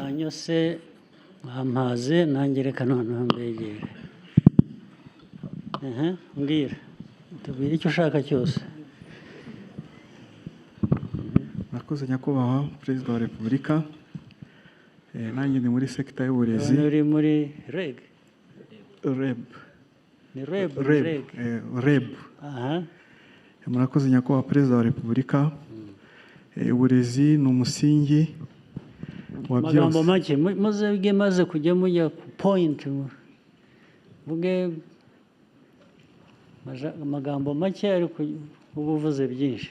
Mwanyose mwampaze, nanjye reka noneho mbegere. Mbwira, tubwire icyo ushaka cyose. Murakoze nyakubahwa Perezida wa Repubulika. Nanjye ni muri sekita y'uburezi. Uri muri REG? REB. Ni REB? REG. REB. Murakoze nyakubahwa Perezida wa Repubulika. Uburezi ni umusingi wa byose. Amagambo make muzebwe maze kujya mujya ku point, mvuge amagambo make ariko ubuvuze byinshi.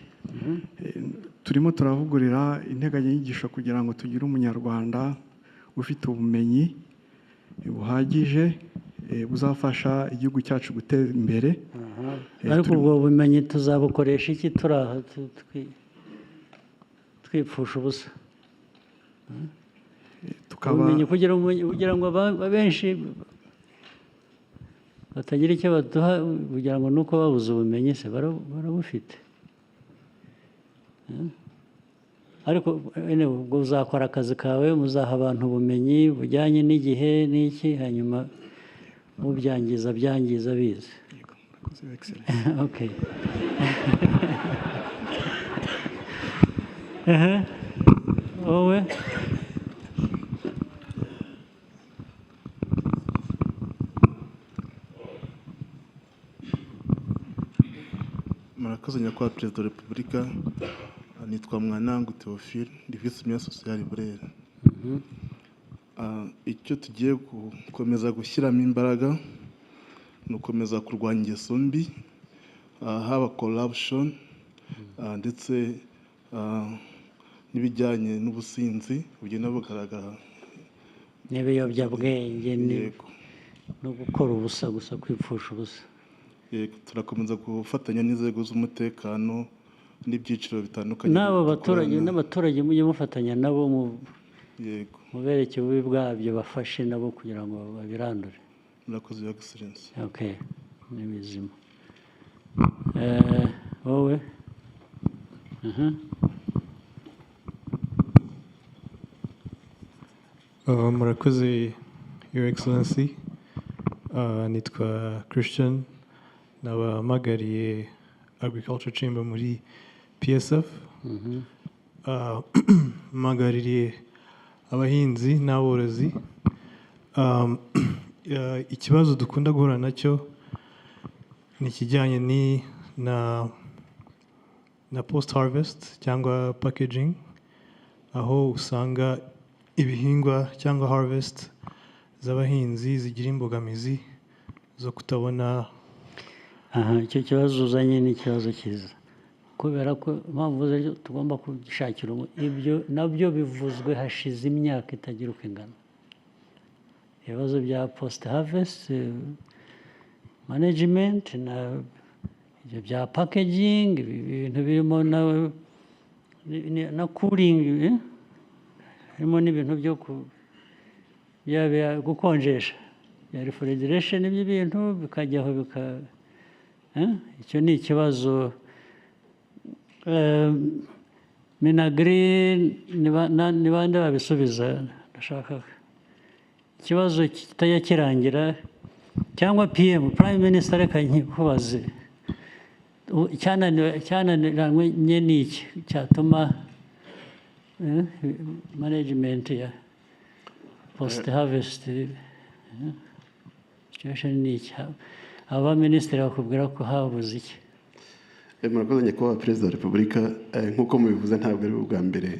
Turimo turavugurira integanyanyigisho kugira ngo tugire umunyarwanda ufite ubumenyi buhagije buzafasha igihugu cyacu gutera imbere. Ariko ubwo bumenyi tuzabukoresha iki turaha twipfusha ubusa? Ubumenyi kugira ngo abenshi batagira icyo baduha, kugira ngo nuko babuze ubumenyi se barabufite. Ariko ubwo uzakora akazi kawe, muzaha abantu ubumenyi bujyanye n'igihe n'iki, hanyuma mubyangiza byangiza bize. Okay. Wowe? Murakoze nyakubahwa Perezida wa Repubulika. Nitwa Mwanangu Theophile, ndi Vice Mayor Social Burera. Icyo tugiye gukomeza gushyiramo imbaraga ni ugukomeza kurwanya ingeso mbi, haba corruption ndetse n'ibijyanye n'ubusinzi bugenda bugaragara, n'ibiyobyabwenge no gukora ubusa gusa, kwipfusha ubusa. Turakomeza gufatanya n'inzego z'umutekano n'ibyiciro bitandukanye n'abo baturage, n'abaturage mujye mufatanya nabo, mubereke ububi bwabyo, bafashe nabo kugira ngo babirandure. Murakoze Your Excellency. Okay, ni bizima. Wowe? Murakoze Your Excellency. Nitwa Christian, nabahamagariye Agriculture Chamber muri PSF. Mpagarariye abahinzi n'aborozi. Ikibazo dukunda guhura nacyo ni ikijyanye na post harvest cyangwa packaging, aho usanga ibihingwa cyangwa harvest z'abahinzi zigira imbogamizi zo kutabona. Icyo kibazo uzanye ni ikibazo cyiza, kubera ko impamvu tugomba kugishakira ibyo nabyo bivuzwe hashize imyaka itagira uko ingana. Ibibazo bya post harvest management na ibyo bya packaging, ibintu birimo na cooling, harimo n'ibintu byo gukonjesha bya refrigeration by'ibintu bikajyaho bika. Icyo ni ikibazo. Minagri ni bande babisubiza? Ndashaka ikibazo kitajya kirangira, cyangwa PM Prime Minister, reka nkikubaze, cyananiranye n'iki cyatuma management ya post harvest situation ni iki? Aba minisitiri bakubwira ko habuze iki? Murakoze nyakubahwa Perezida wa Repubulika. Nk'uko mubivuze ntabwo ari ubwa mbere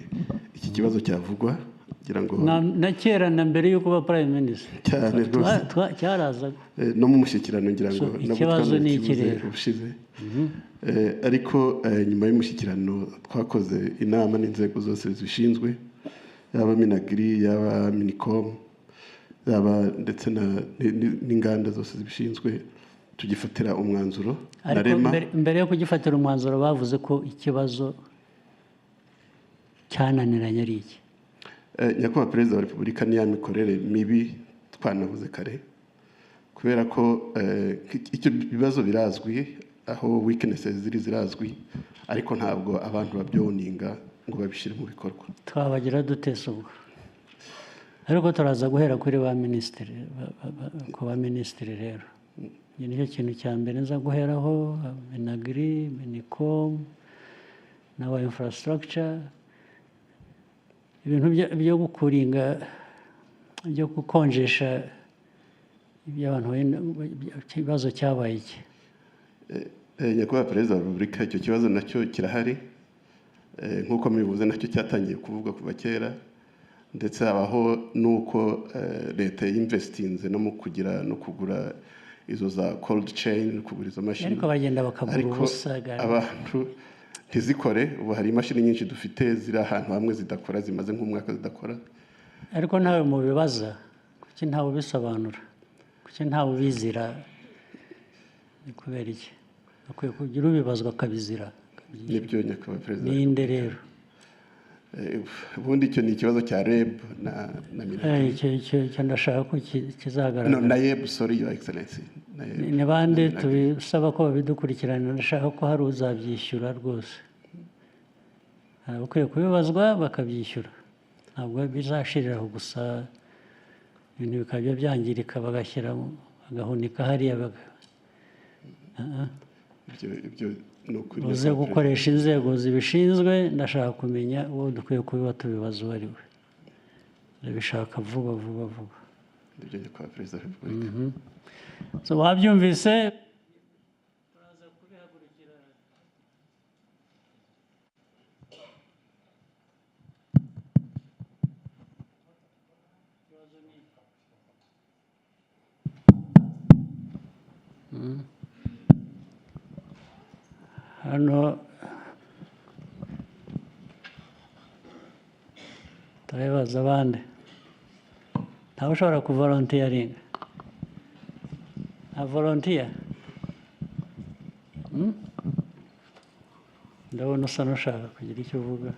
iki kibazo cyavugwa, ngira ngo na kera na mbere y'uko ba Prime Minister cyane rwose cyarazaga no mu mushyikirano, ngira ngo ikibazo ni iki rero ubushize. Ariko nyuma y'umushyikirano twakoze inama n'inzego zose zibishinzwe, yaba Minagri, yaba Minicom, yaba ndetse n'inganda zose zibishinzwe, tugifatira umwanzuro. Ariko mbere yo kugifatira umwanzuro bavuze ko ikibazo cyananiranye ari iki? Nyakubahwa Perezida wa Repubulika, ni ya mikorere mibi twanavuze kare, kubera ko icyo bibazo birazwi, aho weaknesses ziri zirazwi, ariko ntabwo abantu babyoninga ngo babishyire mu bikorwa. Twabagira dute se ubwo? Ariko turaza guhera kuri ba minisitiri, ku ba minisitiri rero. Iki nicyo kintu cya mbere nza guheraho, Minagri, Minicom, n'aba infrastructure, ibintu byo gukuringa, byo gukonjesha iby'abantu ikibazo cyabaye iki? Nyakubahwa Perezida wa Repubulika, icyo kibazo nacyo kirahari. Nk'uko mubivuze, nacyo cyatangiye kuvugwa kuva kera, ndetse habaho n'uko leta yinvestinze no mu kugira no kugura izo za cold chain, kugura izo mashini. Ariko bagenda bakagura Ariko ubusa abantu ntizikore. Ubu hari imashini nyinshi dufite ziri ahantu hamwe zidakora, zimaze nk'umwaka zidakora. Ariko ntawe mubibaza, kuki ntawe ubisobanura, kuki ntawe ubizira? Ni kubera iki akwiye kugira ubibazwa akabizira? Nibyo, Nyakubahwa Perezida. Ninde rero? Ubundi icyo ni ikibazo cya REB na Minagri. Icyo ndashaka ko No, kizagaragara. NAEB, sorry, Your Excellency, NAEB. Ni bande Na Minagri. tubisaba ko babidukurikirana? Ndashaka ko hari uzabyishyura rwose. Hari abakwiye kubibazwa bakabyishyura. Ntabwo bizashirira aho gusa, ibintu bikajya byangirika, bagashyira bagahunika hariya. Ibyo ni ukuri, Uze Nyakubahwa Perezida. gukoresha inzego zibishinzwe. Ndashaka kumenya uwo dukwiye kubiba tubibaza uwo ari we. Ndabishaka vuba vuba vuba. Nibyo, Nyakubahwa Perezida wa Repubulika. So wabyumvise. Turaza kubihagurukira. Hano turabibaza abandi. Ntawe ushobora kuvolunteeringa? Nta volunteer? Ndabona usa n'ushaka kugira icyo uvuga.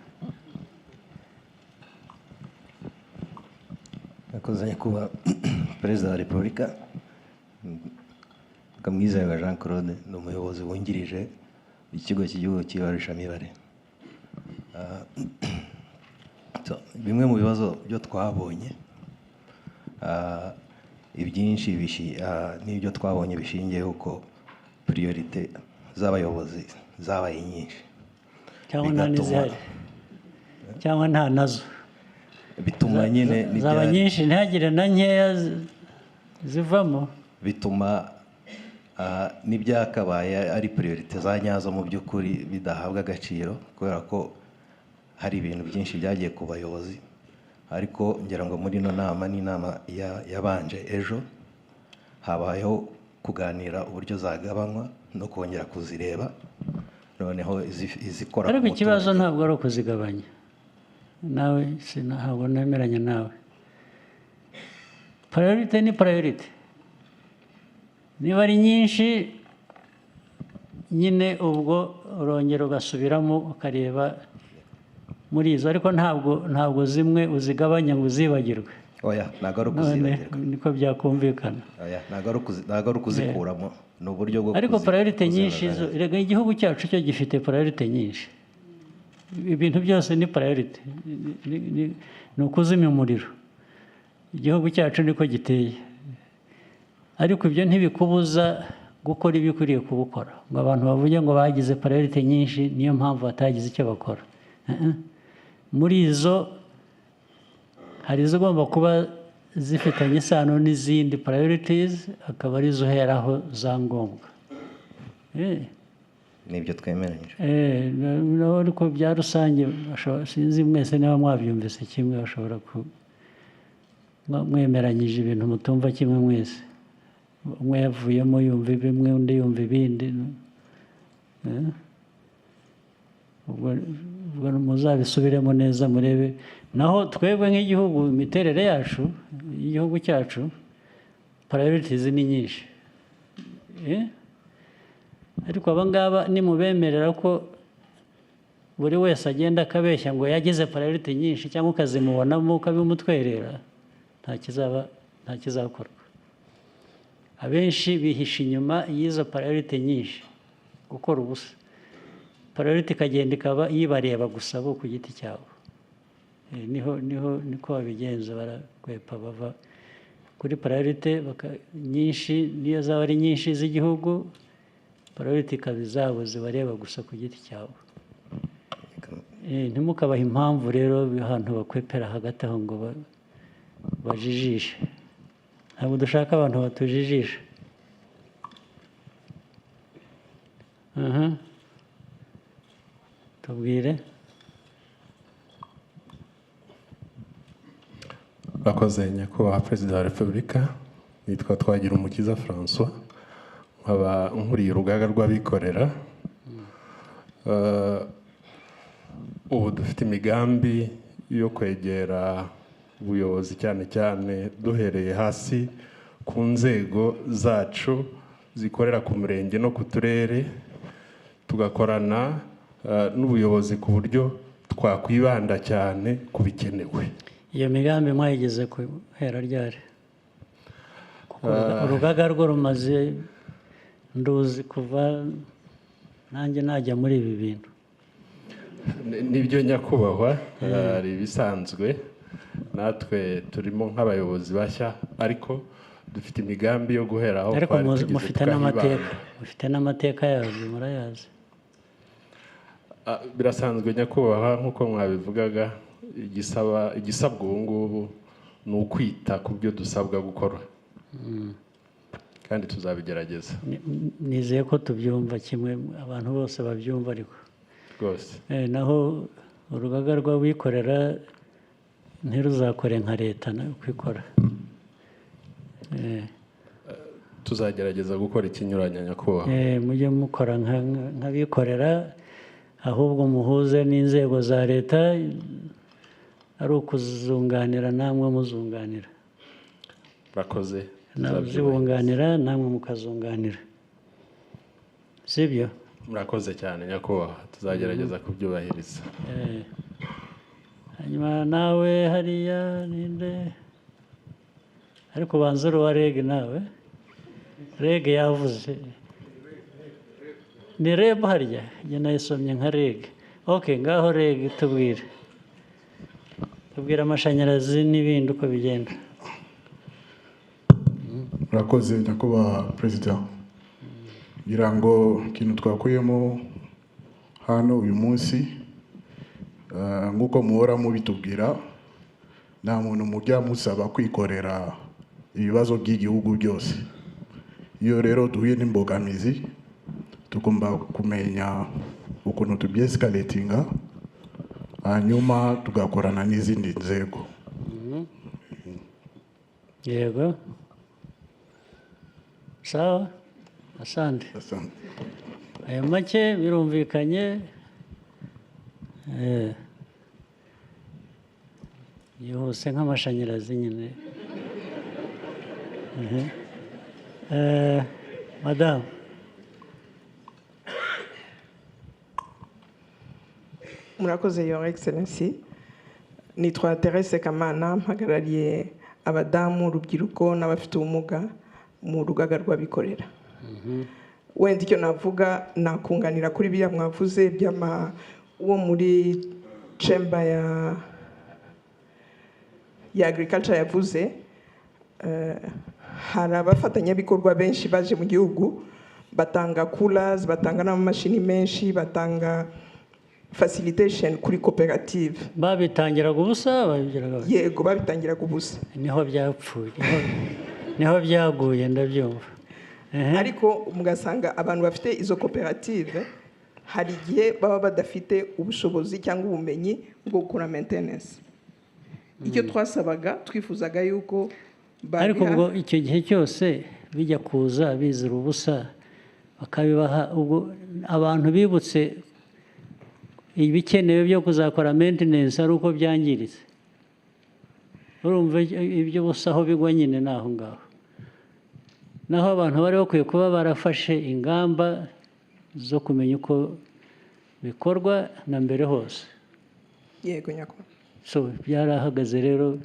Murakoze, Nyakubahwa Perezida wa Repubulika. Mwizerwa Jean Claude, ni umuyobozi wungirije w'ikigo cy'igihugu cy'ibarurishamibare. So, bimwe mu bibazo byo twabonye, ibyinshi n'ibyo twabonye bishingiye uko priorité z'abayobozi zabaye nyinshi. Cyangwa nta n'izihari, cyangwa nta nazo. Bituma nyine Zaba nyinshi ntihagire na nkeya zivamo. Bituma n'ibyakabaye ari priorité za nyazo mu by'ukuri bidahabwa agaciro, kubera ko hari ibintu byinshi byagiye ku bayobozi. Ariko ngira ngo muri ino nama n'inama yabanje ejo, habayeho kuganira uburyo zagabanywa no kongera kuzireba, noneho izikora ku Ariko ikibazo muturage. ntabwo ari ukuzigabanya. Nawe ntabwo nemeranya nawe. Priority ni priority. Niba ari nyinshi nyine, ubwo urongera ugasubiramo ukareba muri izo, ariko ntabwo zimwe uzigabanya ngo uzibagirwe. Oya, ntabwo ari None ukuzibagirwa. niko byakumvikana. Oya, ntabwo ari ukuzikuramo, ni uburyo bwo Ariko priority nyinshi kuzinoza zo neza. Erega igihugu cyacu cyo gifite priority nyinshi. Ibintu byose ni priority. Ni ukuzimya umuriro. Igihugu cyacu niko giteye, ariko ibyo ntibikubuza gukora ibyo ukwiriye kubukora, ngo abantu bavuge ngo bagize priority nyinshi niyo mpamvu batagize icyo bakora. Muri izo hari izigomba kuba zifitanye isano n'izindi priorities, akaba arizo uheraho za ngombwa. Nibyo twemeranyije. Ariko bya rusange sinzi mwese niba mwabyumvise kimwe. Bashobora ku mwemeranyije ibintu mutumva kimwe mwese, umwe yavuyemo yumva bimwe, undi yumva ibindi. Ubwo muzabisubiremo neza murebe. Naho twebwe nk'igihugu, imiterere yacu y'igihugu cyacu, priorities ni nyinshi. Ariko aba ngaba nimubemerera ko buri wese agenda akabeshya ngo yagize priority nyinshi, cyangwa ukazimubonamo ukabimutwerera, nta kizakorwa. Abenshi bihisha inyuma y'izo priority nyinshi gukora ubusa. Priority ikagenda ikaba yibareba gusa bo ku giti cyabo. Niho niho niko babigenza, barakwepa, bava kuri priority nyinshi, niyo zaba ari nyinshi z'igihugu, priority ikaba izabo zibareba gusa ku giti cyabo. Ntimukabahe impamvu rero ahantu bakwepera hagati aho ngo bajijishe. Ntabwo dushaka abantu batujijisha. Aha, tubwire. Murakoze, Nyakubahwa Perezida wa Repubulika. Nitwa Twagirumukiza Francois, nkaba nkuriye urugaga rw'abikorera. Ubu dufite imigambi yo kwegera ubuyobozi, cyane cyane duhereye hasi ku nzego zacu zikorera ku murenge no ku turere, tugakorana n'ubuyobozi ku buryo twakwibanda cyane ku bikenewe. Iyo migambi mwayigeze guhera ryari? Kuko urugaga rwo rumaze, nduzi kuva nanjye najya muri ibi bintu. Nibyo nyakubahwa, hari ibisanzwe, natwe turimo nk'abayobozi bashya, ariko dufite imigambi yo guhera aho ariko twari tugeze mufite tukahibanda. n'amateka, mufite n'amateka yabyo, murayazi. Birasanzwe nyakubahwa, nk'uko mwabivugaga, igisabwa ubu ngubu ni ukwita ku byo dusabwa gukora, kandi tuzabigerageza. Nizeye ko tubyumva kimwe, abantu bose babyumva ariko. Rwose. Naho urugaga rw'abikorera ntiruzakore nka leta nayo kwikora. Tuzagerageza gukora ikinyuranya, nyakubahwa. Mujye mukora nk'abikorera, ahubwo muhuze n'inzego za leta, ari ukuzunganira namwe muzunganira. Murakoze. Nawe Tuzabyubahiriza. zibunganira, namwe mukazunganira, sibyo? Murakoze cyane nyakubahwa, tuzagerageza kubyubahiriza. Hanyuma nawe hariya ninde? Ariko ubanza uri uwa REG. Nawe REG yavuze, ni REB harya? Njye nayisomye nka REG. OK, ngaho REG, tubwire, tubwire amashanyarazi n'ibindi uko bigenda. Murakoze nyakubahwa Perezida. Ngira ngo ikintu twakuyemo hano uyu munsi, nk'uko muhora mubitubwira, nta muntu mujya musaba kwikorera ibibazo by'igihugu byose. Iyo rero duhuye n'imbogamizi, tugomba kumenya ukuntu tubyescalatinga, hanyuma tugakorana n'izindi nzego. Yego, sawa, asante. Asante. Ayo make birumvikanye. Yihuse nk'amashanyarazi nyine. Madamu. Murakoze, Your Excellency. Nitwa Therese Kamana, mpagarariye abadamu, urubyiruko n'abafite ubumuga mu rugaga rw'abikorera. Wenda icyo navuga, nakunganira kuri biriya mwavuze by'ama uwo muri chamber ya agriculture yavuze. Hari abafatanyabikorwa benshi baje mu gihugu, batanga coolers, batanga n'amamashini menshi, batanga facilitation kuri koperative. Babitangiraga ubusa? Babigiraga bate? Yego, babitangiraga ubusa. Niho byapfuye, niho byaguye, ndabyumva. Ariko mugasanga abantu bafite izo koperative hari igihe baba badafite ubushobozi cyangwa ubumenyi bwo gukora maintenance. Icyo twasabaga, twifuzaga yuko Ariko babiha. Ubwo icyo gihe cyose bijya kuza bizira ubusa, bakabibaha, ubwo abantu bibutse ibikenewe byo kuzakora maintenance ari uko byangiritse? Urumva ibyo busa aho bigwa nyine ni aho ngaho. Naho abantu bari bakwiye kuba barafashe ingamba zo kumenya uko bikorwa na mbere hose. Yego nyakubahwa. So byarahagaze rero.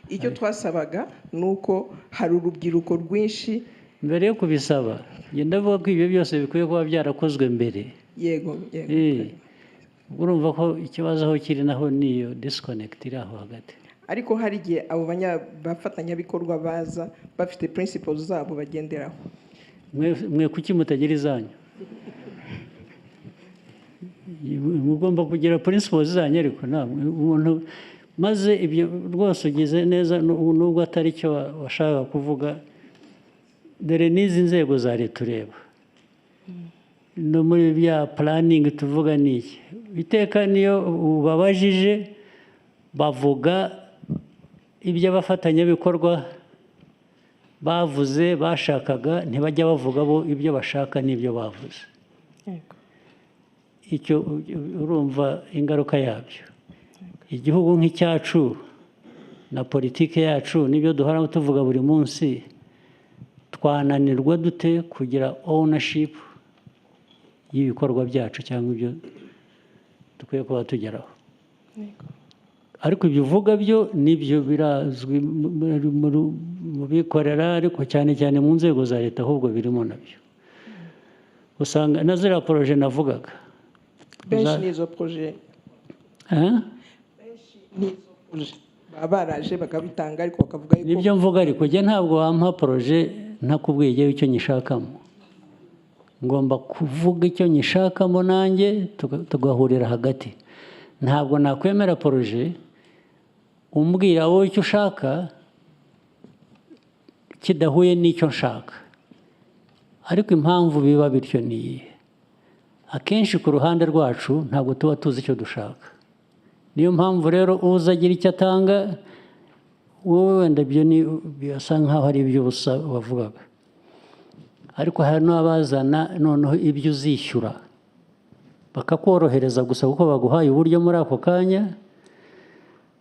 Icyo twasabaga ni uko hari urubyiruko rwinshi. Mbere yo kubisaba, njye ndavuga ko ibyo byose bikwiye kuba byarakozwe mbere. Yego. Ubwo urumva ko ikibazo aho kiri naho ni iyo disconnect iri aho hagati. Ariko hari igihe abo bafatanyabikorwa baza bafite principles zabo bagenderaho. Mwe kuki mutagira izanyu? Mugomba kugira principles zanyu, ariko namwe umuntu maze ibyo rwose ugize neza, nubwo atari cyo washakaga kuvuga. Dore n'izi nzego za leta ureba no muri bya planning tuvuga ni iki, iteka niyo ubabajije bavuga iby'abafatanyabikorwa bavuze bashakaga, ntibajya bavuga bo ibyo bashaka n'ibyo bavuze. Icyo urumva ingaruka yabyo. Igihugu nk'icyacu na politiki yacu n'ibyo duhora tuvuga buri munsi, twananirwa dute kugira ownership y'ibikorwa byacu cyangwa ibyo dukwiye kuba tugeraho? Ariko ibyo uvuga byo nibyo birazwi mu bikorera, ariko cyane cyane mu nzego za leta ahubwo birimo nabyo. Usanga na ziriya projets navugaga Benshi ni izo projets. Eh? Ni izo projets baba baraje bakabitanga, ariko bakavuga yuko Nibyo mvuga, ariko njye ntabwo wampa projet ntakubwiye igihe icyo nyishakamo. Ngomba kuvuga icyo nyishakamo nanjye, tugahurira hagati. Ntabwo nakwemera projet umbwira wowe icyo ushaka kidahuye n'icyo nshaka. Ariko impamvu biba bityo ni iyihe? Akenshi ku ruhande rwacu ntabwo tuba tuzi icyo dushaka. Niyo mpamvu rero uza agira icyo atanga, wowe wenda ibyo ni birasa nkaho ari iby'ubusa wavugaga, ariko hari n'abazana noneho ibyo uzishyura bakakorohereza gusa kuko baguhaye uburyo muri ako kanya,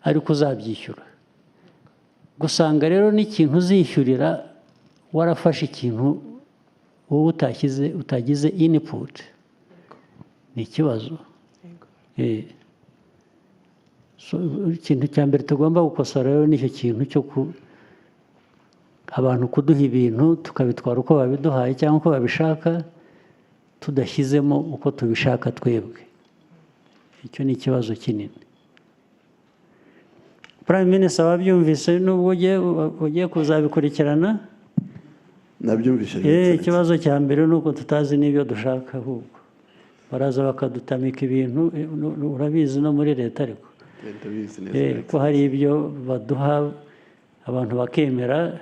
ariko uzabyishyura. Gusanga rero n'ikintu uzishyurira warafashe ikintu wowe utashyize, utagize input, ni ikibazo. So, ikintu cya mbere tugomba gukosora rero ni icyo kintu cyo ku abantu kuduha ibintu tukabitwara uko babiduhaye cyangwa uko babishaka, tudashyizemo uko tubishaka twebwe. Icyo ni ikibazo kinini. Prime Minister, wabyumvise nubwo ugiye kuzabikurikirana? Nabyumvise. Ikibazo cya mbere ni uko tutazi n'ibyo dushaka, ahubwo baraza bakadutamika ibintu. Urabizi no muri leta ariko Ndabizi neza. Ko hari ibyo baduha abantu bakemera,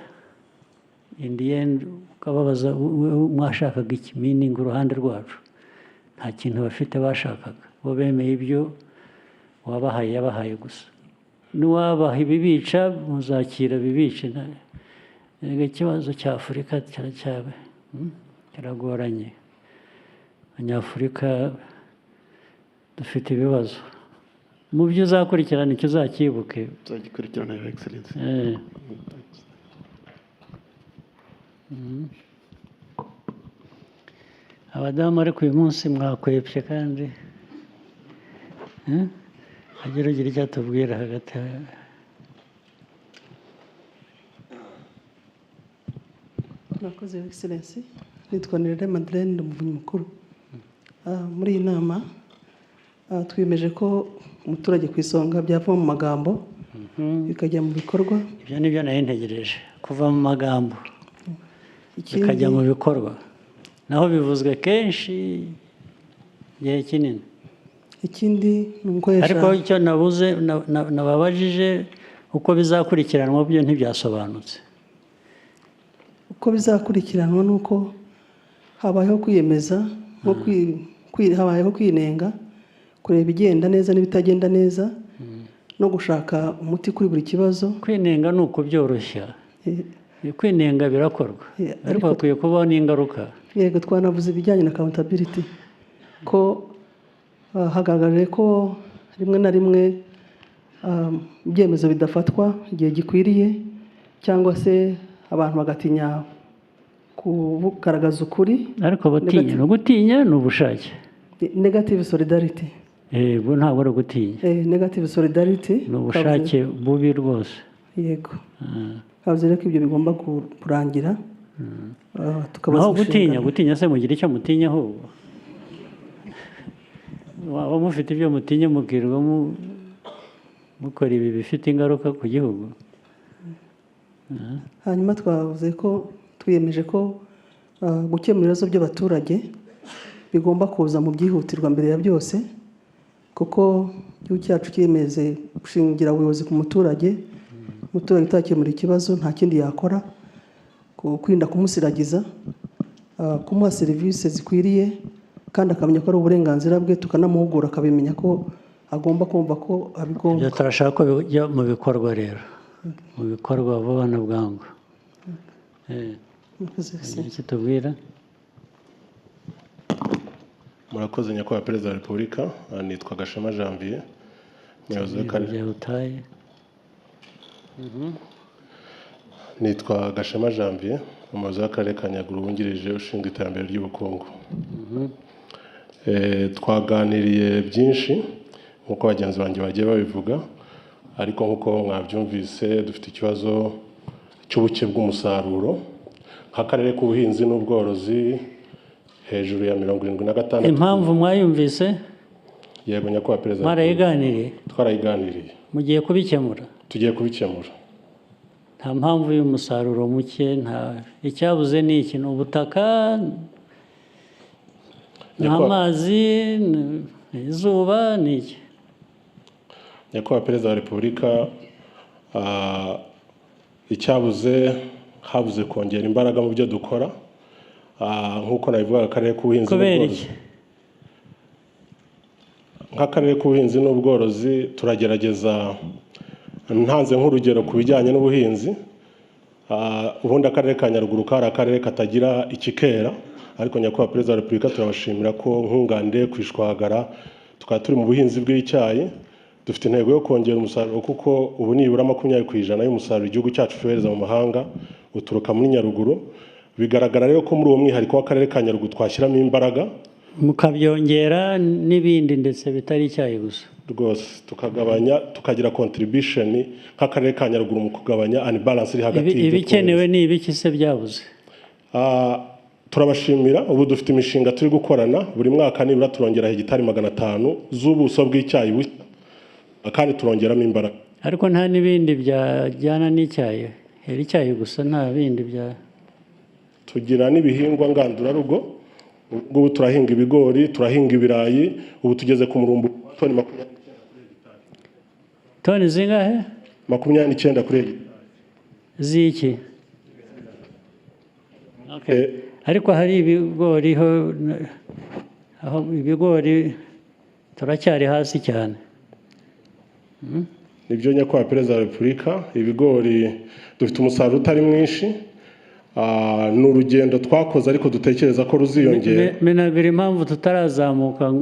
in the end ukababaza mwashakaga iki, meaning uruhande rwacu nta kintu bafite bashakaga, bo bemeye ibyo wabahaye, yabahaye gusa. N'uwabaha ibibica muzakira bibice. Erega ikibazo cya Afurika kiracyabe, kiragoranye. Abanyafurika dufite ibibazo. Mu byo uzakurikirana icyo uzakibuke. Nzagikurikirana, Your Excellency. Abadamu ariko uyu munsi mwakwepye kandi. Agira ugira icyo atubwira hagati aho. Murakoze, Your Excellency. Nitwa Nirere Madeleine, ndi umuvunyi mukuru. Muri iyi nama twiyemeje ko umuturage ku isonga byava mu magambo bikajya mu bikorwa. Ibyo ni byo nari ntegereje, kuva mu magambo bikajya mu bikorwa. Naho bivuzwe kenshi igihe kinini. Ikindi ni ugukoresha Ariko icyo nabuze nababajije uko bizakurikiranwa, byo ntibyasobanutse. Uko bizakurikiranwa ni uko habayeho kwiyemeza nko habayeho kwinenga, kureba ibigenda neza n'ibitagenda neza, no gushaka umuti kuri buri kibazo. Kwinenga ni ukubyoroshya. Kwinenga birakorwa, ariko hakwiye kubaho n'ingaruka. Yego, twanavuze ibijyanye na accountability, ko hagaragaje ko rimwe na rimwe ibyemezo bidafatwa igihe gikwiriye, cyangwa se abantu bagatinya kugaragaza ukuri. Ariko batinya ni ugutinya, ni ubushake. Negative solidarity. Yego, ntabwo ari ugutinya. Negative solidarity. Ni ubushake bubi rwose. Yego, twavuze rero ko ibyo bigomba kurangira. Tukabaza Naho gutinya inshingano. Gutinya se mugira icyo mutinya ahubwo? Waba mufite ibyo mutinya mubwirwa mukora ibi bifite ingaruka ku gihugu. Hanyuma twavuze ko twiyemeje ko gukemura ibibazo by'abaturage bigomba kuza mu byihutirwa mbere ya byose, kuko igihugu cyacu cyiyemeze gushingira ubuyobozi ku muturage. Umuturage utakemura ikibazo nta kindi yakora, kwirinda kumusiragiza, kumuha serivisi zikwiriye, kandi akamenya ko ari uburenganzira bwe, tukanamuhugura akabimenya ko agomba kumva ko abigomba. Ibyo turashaka ko bijya mu bikorwa rero, mu bikorwa vuba na bwangu. Iki tubwira. Murakoze nyakubahwa Perezida wa Repubulika. Nitwa Gashema Janvier, umuyobozi w'akarere. Nitwa Gashema Janvier, umuyobozi w'akarere ka Nyaruguru wungirije ushinzwe iterambere ry'ubukungu. Twaganiriye byinshi nk'uko bagenzi banjye bagiye babivuga, ariko nk'uko mwabyumvise dufite ikibazo cy'ubuke bw'umusaruro nk'akarere k'ubuhinzi n'ubworozi hejuru ya 76. Impamvu mwayumvise? Yego nyakubahwa Perezida. Mwarayiganiriye? Twarayiganiriye. Mugiye kubikemura? Tugiye kubikemura. Nta mpamvu y'umusaruro muke, nta icyabuze ni iki? Ni ubutaka, ni amazi, ni izuba, ni iki? Nyakubahwa Perezida wa Repubulika, icyabuze habuze kongera imbaraga mu byo dukora, nk'uko nabivugaga akarere k'ubuhinzi n'ubworozi. Nk'akarere k'ubuhinzi n'ubworozi turagerageza. Ntanze nk'urugero ku bijyanye n'ubuhinzi, ubundi akarere ka Nyaruguru kari akarere katagira ikikera, ariko nyakubahwa Perezida wa Repubulika turabashimira ko nkunganire ku ishwagara tukaba turi mu buhinzi bw'icyayi, dufite intego yo kongera umusaruro kuko ubu nibura 20% y'umusaruro igihugu cyacu cyohereza mu mahanga uturuka muri Nyaruguru. Bigaragara rero ko muri uwo mwihariko w'akarere ka Nyaruguru twashyiramo imbaraga mukabyongera n'ibindi ndetse bitari icyayi gusa rwose, tukagabanya tukagira contribution nk'akarere ka Nyaruguru mu kugabanya unbalance iri hagati. Ibikenewe ni ibiki se byabuze? Turabashimira, ubu dufite imishinga turi gukorana buri mwaka nibura turongera hegitari 500 z'ubuso bw'icyayi kandi turongeramo imbaraga. Ariko nta n'ibindi byajyana n'icyayi, hera icyayi gusa, nta bindi bya tugira n'ibihingwa ngandurarugo. Ubu turahinga ibigori, turahinga ibirayi, ubu tugeze ku murumbo toni 29 kuri hegitari. Toni zingahe? 29 kuri hegitari. Ziki? Okay. Ariko hari ibigori ho, aho ibigori turacyari hasi cyane. Nibyo nyakubahwa Perezida wa Repubulika, ibigori dufite umusaruro utari mwinshi. Ni urugendo twakoze ariko dutekereza ko ruziyongera. Menagura impamvu tutarazamuka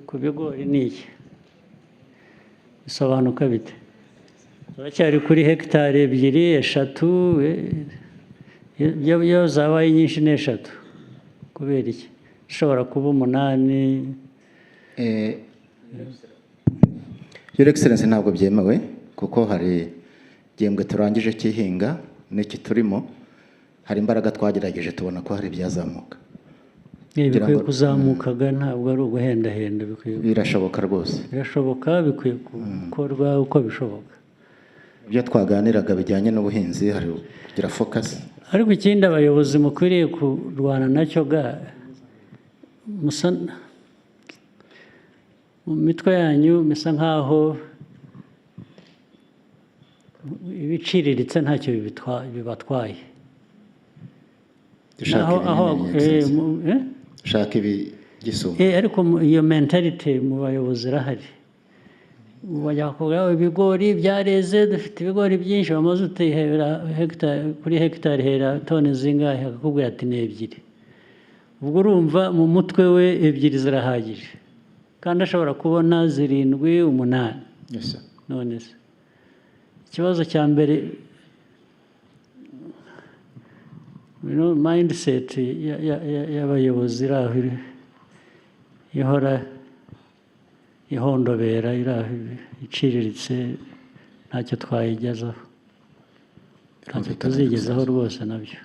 ku bigori ni iki? Bisobanuka bite? Turacyari kuri hegitari 2, 3, iyo zabaye nyinshi ni 3. Kubera iki? Ishobora kuba 8. Your Excellency, ntabwo byemewe kuko hari igihembwe turangije cy'ihinga n'iki turimo, hari imbaraga twagerageje tubona ko hari ibyazamuka. Bikwiye kuzamukaga, ntabwo ari uguhendahenda, bikwiye. Birashoboka rwose. Birashoboka, bikwiye gukorwa uko bishoboka. Ibyo twaganiraga bijyanye n'ubuhinzi hari kugira focus. Ariko ikindi abayobozi mukwiriye kurwana nacyo ga musa mu mitwe yanyu misa nkaho ibiciriritse ntacyo bibatwaye. Shaka ibigisumba. Ariko iyo mentality mu bayobozi irahari. Bajya kuvuga ibigori byareze, dufite ibigori byinshi, bamaze utihera kuri hegitari hera toni zingahe, akakubwira ati ni 2. Ubwo urumva mu mutwe we 2 zirahagije, kandi ashobora kubona 7, 8. Yes. None se ikibazo cya mbere, mindset y'abayobozi iraho ihora ihondobera, iraho iciriritse, ntacyo twayigezaho, ntacyo tuzigezaho rwose nabyo.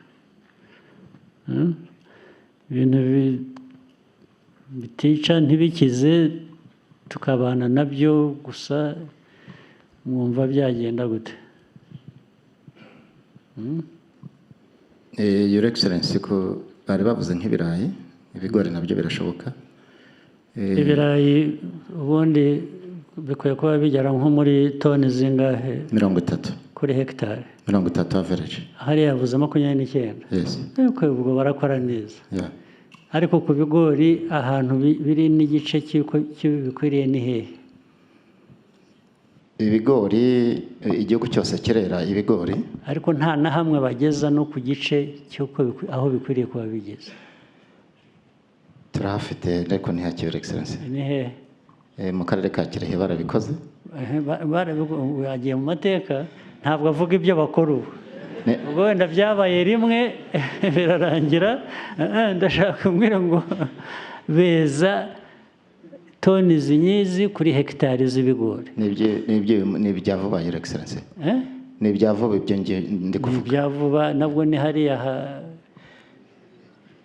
Ibintu Bitica ntibikize, tukabana nabyo gusa, mwumva byagenda gute? Your Excellency, ko bari bavuze nk'ibirayi, ibigori nabyo birashoboka. Ibirayi ubundi bikwiye kuba bigera nko muri toni zingahe? 30. Kuri hegitari? 30 average. Hariya yavuze 29. Yes. Ariko ubwo barakora neza. Ariko ku bigori ahantu biri n'igice cy'uko bikwiriye ni hehe? Ibigori, igihugu cyose kirera ibigori. Ariko nta na hamwe bageza no ku gice cy'uko aho bikwiriye kuba bigeze. Turahafite ariko ntihake, Your Excellency. Ni hehe? Mu karere ka Kirehe barabikoze. Bagiye mu mateka, ntabwo avuga ibyo bakora ubu. Ubwo wenda byabaye rimwe birarangira. Ndashaka kumbwira ngo beza toni zinyizi kuri hegitari z'ibigori. Ni ibya vuba, Your Excellency. Ni ibya vuba ibyo ndi kuvuga. Ibya vuba nabwo ni hariya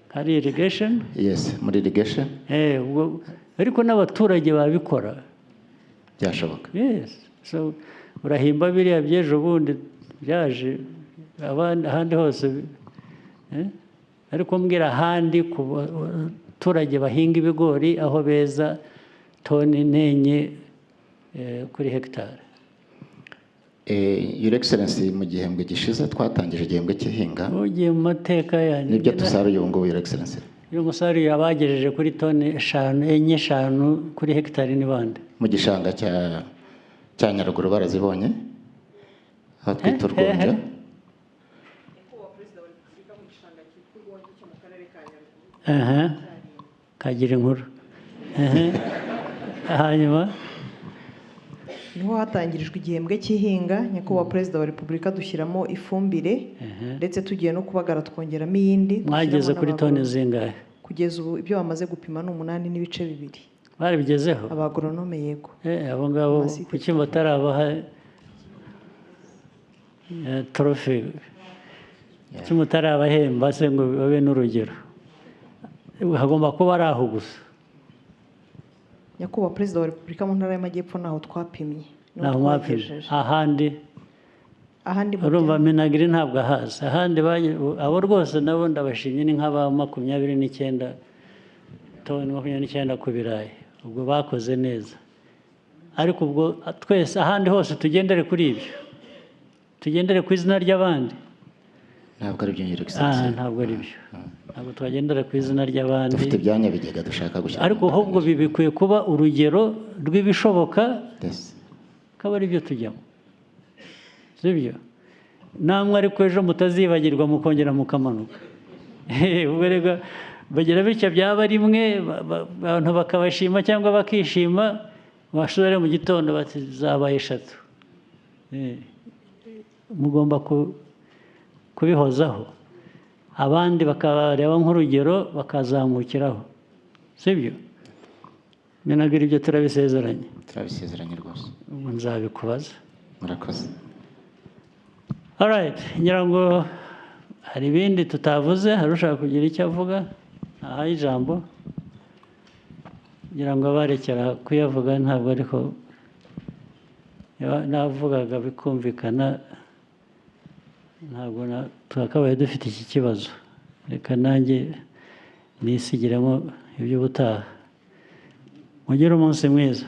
hari irrigation? Yes, muri irrigation. Ubwo ariko n'abaturage babikora. Byashoboka. Yes. So urahimba biriya by'ejo bundi byaje ahandi hose, ariko mbwira ahandi ku baturage bahinga ibigori aho beza toni 4 kuri hegitari. Your Excellency, mu gihembwe gishize twatangije igihembwe cy'ihinga. Ugiye mu mateka yanjye. Nibyo tusaruye ubu ngubu, Your Excellency. Uyu musaruye abagejeje kuri toni 5, 4, 5 kuri hegitari ni bande? Mu gishanga cya Nyaruguru barazibonye, aho twita Urwunge. Kagira inkuru. Hanyuma niho hatangirijwe igihembwe cy'ihinga, Nyakubahwa Perezida wa Repubulika, dushyiramo ifumbire ndetse tugiye no kubagara twongeramo iyindi. Mwageze kuri toni zingahe? Kugeza ubu ibyo bamaze gupima ni 8.2. Baribigezeho? Abagoronome yego. Abo ngabo kuki batarabaha trofe? Kuki mutarabahemba se ngo babe n'urugero? Hagomba kuba ari aho gusa. Nyakubahwa Perezida wa Repubulika, mu ntara y'Amajyepfo naho twapimye. Naho mwapimye. Ahandi? Ahandi urumva Minagri ntabwo ahazi. Ahandi abo rwose nabo ndabashimye, ni nk'aba 29 toni 29 ku birayi. Ubwo bakoze neza. Ariko ubwo twese ahandi hose tugendere kuri ibyo. Tugendere ku izina ry'abandi. Ntabwo ari byo, Your Excellency. Ntabwo ari byo. Ntabwo twagendera ku izina ry'abandi. Dufite ibyanya bigega dushaka gushyira. Ariko ahubwo bikwiye kuba urugero rw'ibishoboka, akaba ari byo tujyamo. Sibyo? Namwe ariko ejo mutazibagirwa mukongera mukamanuka. Ubwo rega bagira bityo byaba rimwe abantu bakabashima cyangwa bakishima, bashobora mu gitondo bati zabaye 3. Mugomba kubihozaho, abandi bakabareba nk'urugero bakazamukiraho. Sibyo? Minagri ibyo turabisezeranye. Turabisezeranye rwose. Ubu nzabikubaza. Murakoze. All right, ngira ngo hari ibindi tutavuze, hari ushaka kugira icyo avuga? Aha ijambo. Ngira ngo abarekera kuyavuga ntabwo, ariko navugaga bikumvikana. Ntabwo twakabaye dufite iki kibazo. Reka nanjye nisigiremo iby'ubutaha. Mugire umunsi mwiza.